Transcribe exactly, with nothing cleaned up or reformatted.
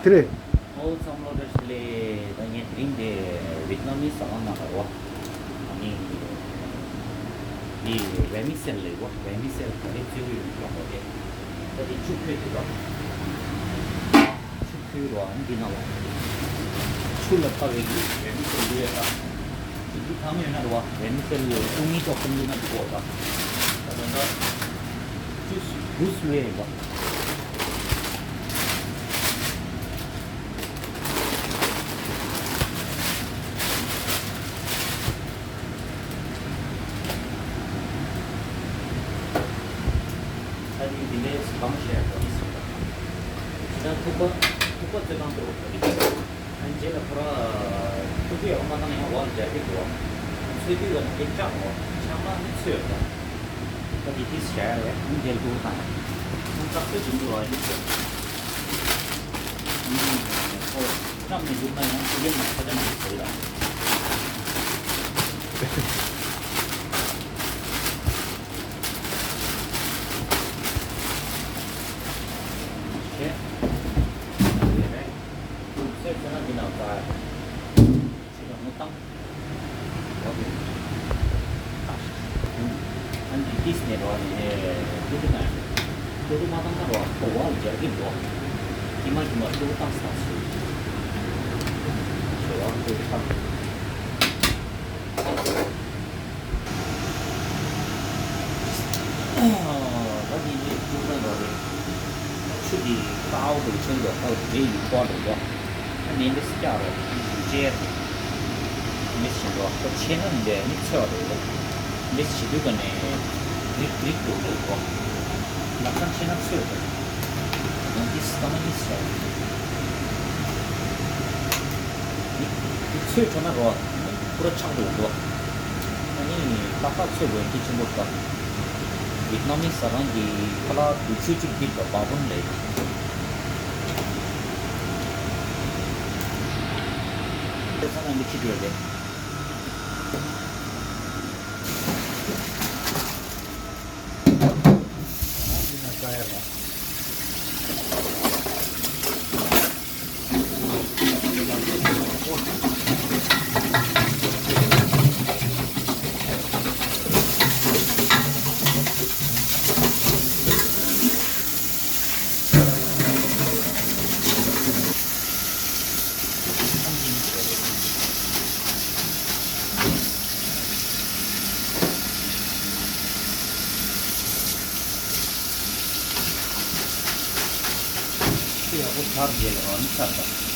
དེ་རེད། ཨོ་ཚང་མ་ལོ་བཀྲ་ཤིས་བདེ་ལེགས། ད་ངས་དེ་རིང་འདི་ཝེད་ནམ་མི་ཟ་ཁང་ནང་ལ་རོ། ཨ་ནི། འདི་བེར་མི་སེལ་ལབ་རོ། བེར་མི་སེལ་ག་རེ་བཙོས་ཡོད་ཀྱང་རོ་དེ། ད་དེ་ཆུ་ཁོལ་དེ་རོ། ཆུ་ཁོལ་རོ། ཨ་ནི་འདི་ནང་ལ། ཆུ་ལ་ཕབ་པའི་གི་བེར་མི་སེལ་འདི་ཡོད་ད། འདི་ཚང་མ་ཡོད་ན་རོ། བེར་མི་སེལ་ལ་སུ་མི་ཏོག་ཙམ་འདི་ན་འདུག་གོ་ད། ད་ད་ད། ཆུ་སུ་སུ་ལས་རོ། ཨ་ནི་འདི་ལས་གང་བཤད་དགོས་ནི་སོང་ད། ཇི་ལྟར་ཐུག་པ་ཐུག་པ་རྩོད་སྟངས་དེ་འོག་ཏུ་རེད། ཨ་ནི་རྗེས་ལ་ཁོ་ར་ཐུག་པའི་འོག་མ་བཏང་ཡང་འོག་ལ་སྦྱར་གི་འདུག་ཚོས་དུས་ལ་ནི་དེ་བཅག་འོག་ཆང་མ་ནི་ཚོས་འོག་ད་དེ་དེ་བྱ་ཡ་རེད། ཨ་ནི་རྗེས་ལ་ཐུག་པ་བཏང་ཡ། ཨ་ནི་བཅག་ཚོས་བྱེད་འདུག་ར་ཡིན་ཟེར། ཨ་ནི་ཁོ་བཅག་མི་འདུག་ན་ཡང་ཚིག་གི་ནང་ཁ་བྱང་མི་ཟེར་ལ། ཆེ། ཡེ་རེད། ཚོས་ཚོས་ན་འདི་ནང་ལྟ། ཆེ་ཡང་མོ་བཏང་། ཨོ་ཁེ། ཨ་འདི་ཏིས་ནས་རོ་ནས་ཏུ་ཏུ་ན་ཡང་ཏུ་ཏུ་མ་བཏང་ན་རོ་ཁོ་བ་ལ་སྦྱར་གི་འགྲོ། ཁྱི་མ་ཁྱི་མ་ཏུ་ཏུ་བཏང་ས་སུ། ཁྱོད་རང་ཏུ་ཏུ་བཏང་། ད་འདི་ནས་ཀུ་ཀར་རོ་རེད། ཆུ་འདི་ཏའོ་དུ་ཆེན་དུ་ཧོ་འདྲེ་ཡི་ཁོ་དུ་འགྲོ། ཨ་ནི་འདི་སྐྱ་རོ་ཅེར། འདི་བཞིན་རོ་ཁོ་ཆེ་ན་འདི་ནི་ཚོས་རོ་རེད། འདི་བྱེད་དུས་ཀ་ནས་རིག་རིག་ཏུ་འགྲོ་རོ། ལག་ཁང་ཆེ་ན་ཚོས་རོ། ཨ་ནི་འདི་སྟ་མ་ནི་ཚོས་རོ། འདི་འདི་ཚོས་འགྲོ་ན་རོ། ཁོ་ར་ཆག་འགྲོ་འགྲོ། ཨ་ནི་ཏག་ཏག་ཚོས་དགོས་གལ་ཆེན་པོ་རེད། ཝེད་ནམ་མི་ཟ་ཁང་གི་ཁ་ལག་དུས་ཚོད་གཅིག་འདི་ལ་བ་བུན་ལས། དེ་ཚང་མ་འདི་ཁྱི་དེ་རེད། འདི་ན་ས་ཡ་ལ། ཆུ་ཡག་པོ་ཚར་རྗེས་ལ་རང་ནི་ཚར་དང་།